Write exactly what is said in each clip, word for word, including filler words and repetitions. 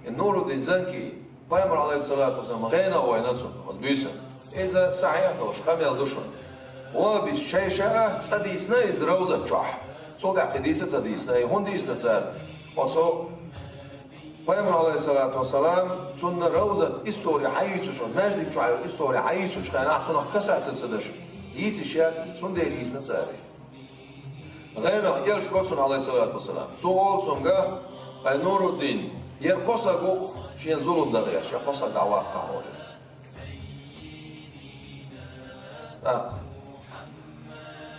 Нуруддин Занки, пайхамар, алейхиссалату вассалам, гӀенах вайна цунна, оцу буьйсанна. Иза сахьихь долуш къамел ду шуна. Ваха бисча шайн ша а цӀа дийцина иза Равзат чохь. Цул тӀаьхьа кхин дийца а ца дийцина, и хӀунда дийцина цара? Оцу пайхамар, алейхиссалату вассалам, цунна Равзат истори хьайийцучу, маьждиг чохь йолу истори хьайийцучу хенахь цунах касаться ца деш, йийцина яц иза, цундела йийцина цара. ГӀенах элча го цунна, алейхиссалату вассалам. Цо олу цуьнга: «Ай Нуруддин, яра кхо стаг ву шена зулам дан гӀерташ, я кхо стаг дӀаваккха», олий. ТӀаккха: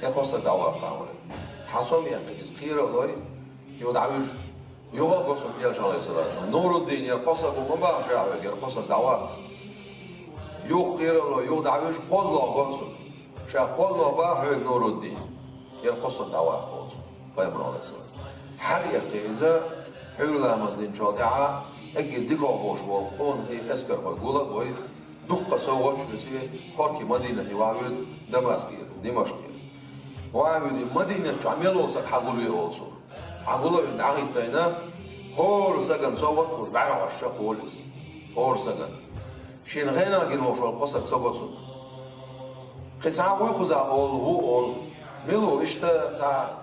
«Я кхо стаг дӀаваккха», олий. Хьан сом яьккхи иза, кхера а лой, юха дӀавуьжу. Юха а го цунна элча, алейхиссалату вассалам: «Нуруддин, яра кхо стаг ву ма боху ша хьоьга, яра кхо стаг дӀаваккха». Юха кхера а лой, юха дӀавуьжу, кхозлагӀа го цунна. Ша кхозлагӀа боху хьоьга, Нуруддин, яра кхо стаг дӀаваккха, олу цо, пайхамар, алейхиссалам. Хьала а яьккхи иза, Ӏуьйра ламаз динчул тӀаьхьа эггара дика ховш волу къонахий, эскархой гул а гой, дуккха сов гӀоч а вуьсий, хӀоркий Мадинате вахьа вуьйду, Дамаскера, Димашкера. Вахьа вуьйду, Мадинат чохь мел волу стаг хьагулве, олу цо. Хьагул а вина дӀахӀиттийна, хӀора стагана сов гӀоттур бӀаьрхьаш чекхволу иза. ХӀора стагана. Шена гӀенах гина волуш волу кхо стаг ца го цунна. Кхин цхьа а вуй кхузахь, олу, ву, олу. Мила ву, иштта цхьа,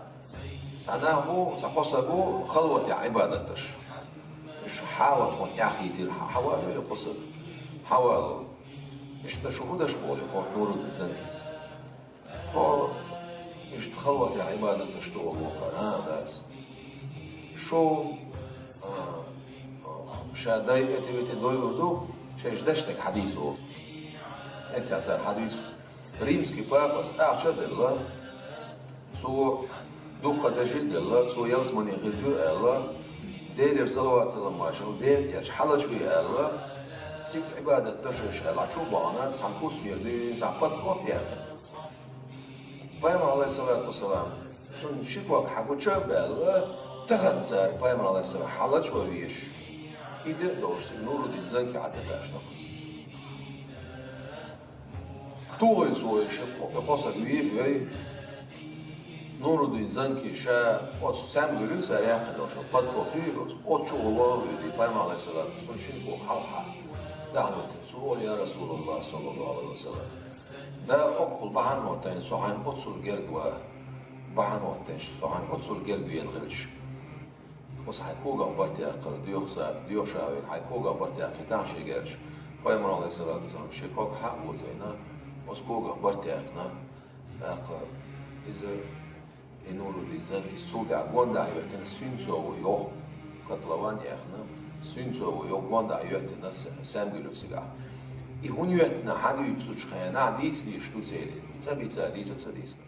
цхьа нах бу, цхьа кхо стаг ву, халватехь Ӏибадат деш. Уьш хьаватхуна эхь хийтира, хьа-, хьавалуьйла кхо стаг. Хьавалу. Иштта шу хӀун деш бу, олий, кхо Нуруддин Занкис. Тхо иштта халватехь Ӏибадат деш ду вахара, а, дац. Шу, а, а, ша дай эти-вети дойур ду, шайша дешнарг хьадийца, олу. Эццехь цара хьадуьйцу. Римский папас ахча а делла, цо дуккха деши а делла, цо ялсамане хир ду аьлла, Делера салават-салам маршалла, Делан элча хьалачве аьлла, цига Ӏибадат до шаьш аьлла, чу а бахана, цхьана хӀусамера дуьйна, цхьана подкоп яьккхина. Пайхамар, алейхиссалату вассалам, цунна ши ког хьагуча а баьлла, тахана цара пайхамар, алейхиссалам, хьалачван везаш. И де а долуш, цига Нуруддин Занки хьатӀеташ тахана. Тухуй цо и ши кхо-, кхо стаг вийр а вей, Нуруддин Занки ша оцу саьмгулиг цара яьккхина долуш, подкоп юй оцу, оцу чу гӀо вала а вуьйдий, пайхамар, алейхиссалату вассалам, шина ког хьалха дахьа витина. Цо олу: «Я Расулаллах, саллаллаху алейхи ва саллям, Дала оккхул бахьана а тайна со хьайна оццул герга ван, бахьана а тайна со хьайна оццул герга вена хилча, оцу хьайн когах барт яккхар, доьху са, доьху ша вина, хьайн когах барт яккхийтахьа шен герча». Пайхамар, алейхиссалату вассалам, ши ког хьа а озийна, оцу когах барт яьккхина, тӀаккха иза, и Нуруддин Занкис цул тӀаьхьа гондахьа йоьттина, Свинцово йоху, котлован яхна, Свинцово йоху гондахьа йоьттина са-, саьмгулиг цигахь. И хӀунда йоьттина хьадуьйцучу хенахь дийца дезаш ду церан, цӀа бица дийца а ца дийцина.